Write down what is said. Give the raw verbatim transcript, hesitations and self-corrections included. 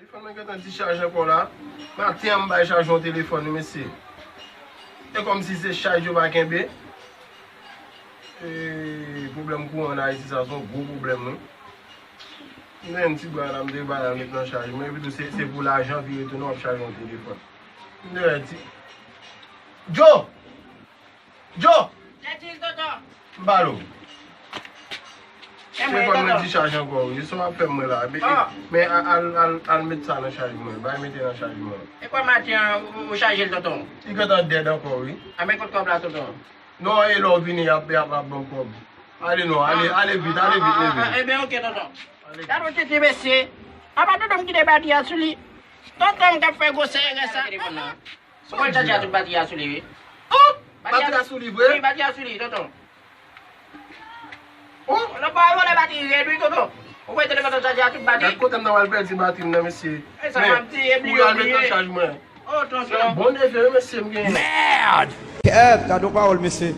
Telefòn mwen gentan dichaj ankò la. Maten an m bay chaj yon telefòn wi mesye. E kòmsi se chaj yo pa kenbe. E pwoblèm kouran an Ayiti sa se yon gwo pwoblèm wi. M te yon ti bwa la m te bay al met nan chaj mwen epi tou se se pou lajan vire tounen w ap chaje yon telefòn. M te wè ti Joe! Joe! Tèt il tonton. M ba l ou. Telefòn mwen dichaj ankò wi. Sa w ap fè mwen la? Men al al al al met sa nan chaj mwen. Bay mete nan chaj mwen. E kwa maten an ou chaje l tonton? Li gentan dèd ankò wi. A men kot kòb la tonton? Non e lè w vini y ap y ap ban m kòb. Ale non ale ale vit ale vit leve. Ebyen oke tonton. Gade yon tete mesye. Apa tonton m kite bati a sou li. Tonton m k ap fè gwosè erè sa. Ou wè l chaje a tout batri a sou li wi. Tout batri a sou li vre? Wi batri a sou li tonton. Oh! Nan pa yo lè batri rèd wi tonton. Ou wè telefòn nan chaje a tout batri. Gad kote m nan wè l pèdi batri m nan mesye. E sa m ap di e bliye ou bliye. Ou al met nan chaj mwen. Oh tonton. Se bon neve wi mesye m genyen. Merde! Kèt, gade yon pawòl mesye.